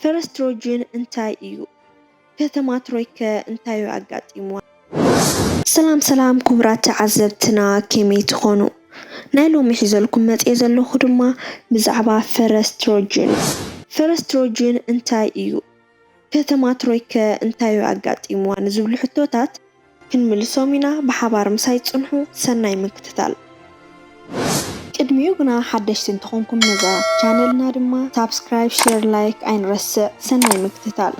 ፈረስ ትሮጅን እንታይ እዩ? ከተማ ትሮይከ እንታይ እዩ ኣጋጢምዋ? ሰላም ሰላም ክቡራት ተዓዘብትና፣ ከመይ ትኾኑ? ናይ ሎሚ ሒዘልኩም መጽየ ዘለኹ ድማ ብዛዕባ ፈረስ ትሮጅን። ፈረስ ትሮጅን እንታይ እዩ? ከተማ ትሮይከ እንታይ እዩ ኣጋጢምዋ ንዝብሉ ሕቶታት ክንምልሶም ኢና። ብሓባር ምሳይ ጽንሑ። ሰናይ ምክትታል። ቅድሚኡ ግና ሓደሽቲ እንተኾንኩም ነዛ ቻነልና ድማ ሳብስክራይብ፣ ሼር፣ ላይክ ኣይንረስዕ። ሰናይ ምክትታል።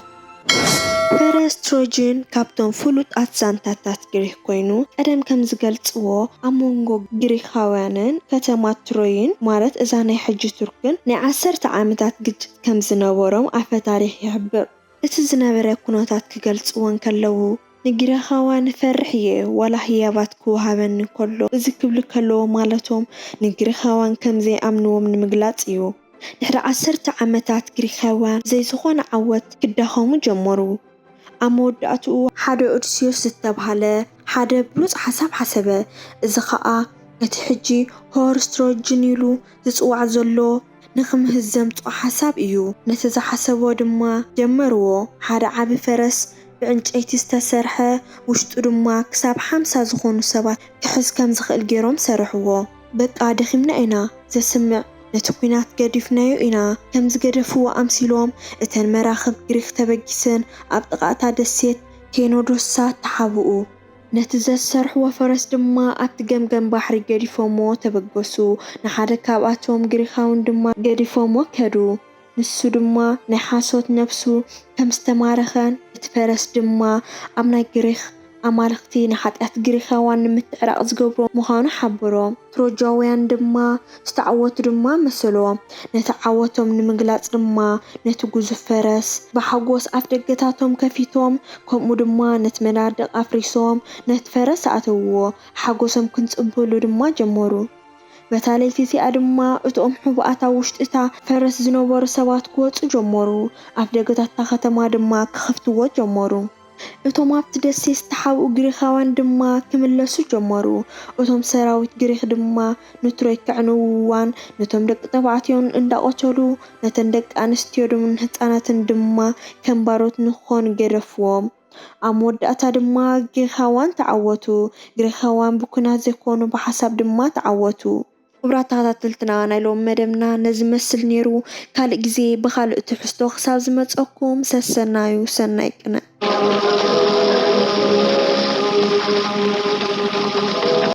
ፈረስ ትሮጅን ካብቶም ፍሉጣት ዛንታታት ግሪክ ኮይኑ፣ ቀደም ከም ዝገልጽዎ ኣብ መንጎ ግሪካውያንን ከተማ ትሮይን፣ ማለት እዛ ናይ ሕጂ ቱርክን፣ ናይ ዓሰርተ ዓመታት ግጭት ከም ዝነበሮም ኣፈ ታሪኽ ይሕብር። እቲ ዝነበረ ኩነታት ክገልጽዎ እንከለዉ፣ ንግሪኻውያን እፈርሕ እየ፣ ዋላ ህያባት ክወሃበኒ ከሎ፣ እዚ ክብሉ ከለዉ ማለቶም ንግሪኻውያን ከም ዘይኣምንዎም ንምግላጽ እዩ። ድሕሪ ዓሰርተ ዓመታት ግሪኻውያን ዘይዝኾነ ዓወት ክዳኸሙ ጀመሩ። ኣብ መወዳእትኡ ሓደ ኦድስዮስ ዝተብሃለ ሓደ ብሉጽ ሓሳብ ሓሰበ። እዚ ኸኣ እቲ ሕጂ ሆርስ ትሮጅን ኢሉ ዝጽዋዕ ዘሎ ንኽምህዝ ዘምጽኦ ሓሳብ እዩ። ነቲ ዝሓሰቦ ድማ ጀመርዎ። ሓደ ዓቢ ፈረስ ብዕንጨይቲ ዝተሰርሐ፣ ውሽጡ ድማ ክሳብ ሓምሳ ዝኾኑ ሰባት ክሕዝ ከም ዝኽእል ገይሮም ሰርሕዎ። በቃ ደኺምና ኢና ዘስምዕ፣ ነቲ ኲናት ገዲፍናዮ ኢና። ከም ዝገደፍዎ ኣምሲሎም፣ እተን መራኽብ ግሪኽ ተበጊሰን ኣብ ጥቓ እታ ደሴት ቴኖዶሳ ተሓብኡ። ነቲ ዘሰርሕዎ ፈረስ ድማ ኣብቲ ገምገም ባሕሪ ገዲፎምዎ ተበገሱ። ንሓደ ካብኣቶም ግሪኻውን ድማ ገዲፎምዎ ከዱ። ንሱ ድማ ናይ ሓሶት ነፍሱ ከም ዝተማረኸን እቲ ፈረስ ድማ ኣብ ናይ ግሪኽ ኣማልኽቲ ንሓጢኣት ግሪኻውያን ንምትዕራቕ ዝገብሮ ምዃኑ ሓበሮም። ትሮጃውያን ድማ ዝተዓወቱ ድማ መሰልዎም። ነቲ ዓወቶም ንምግላጽ ድማ ነቲ ግዙፍ ፈረስ ብሓጎስ ኣፍደገታቶም ከፊቶም፣ ከምኡ ድማ ነቲ መናድቕ ኣፍሪሶም ነቲ ፈረስ ኣእተውዎ። ሓጎሶም ክንጽብሉ ድማ ጀመሩ። በታ ለይቲ እቲኣ ድማ እቶም ሕቡኣት ኣብ ውሽጢ እታ ፈረስ ዝነበሩ ሰባት ክወጹ ጀመሩ። ኣፍደገታት እታ ከተማ ድማ ክኸፍትዎ ጀመሩ። እቶም ኣብቲ ደሴት ዝተሓብኡ ግሪኻውያን ድማ ክምለሱ ጀመሩ። እቶም ሰራዊት ግሪኽ ድማ ንትሮይ ከዕንውዋን ነቶም ደቂ ተባዕትዮን እንዳቐተሉ፣ ነተን ደቂ ኣንስትዮ ድማ ህጻናትን ድማ ከም ባሮት ንኽኾኑ ገደፍዎም። ኣብ መወዳእታ ድማ ግሪኻውያን ተዓወቱ። ግሪኻውያን ብኲናት ዘይኮኑ ብሓሳብ ድማ ተዓወቱ። ክቡራት ተኸታተልትና፣ ናይ ሎሚ መደብና ነዚ መስል ነይሩ። ካልእ ግዜ ብኻልእ ትሕዝቶ ክሳብ ዝመጸኩም ሰሰናዩ፣ ሰናይ ቅነ።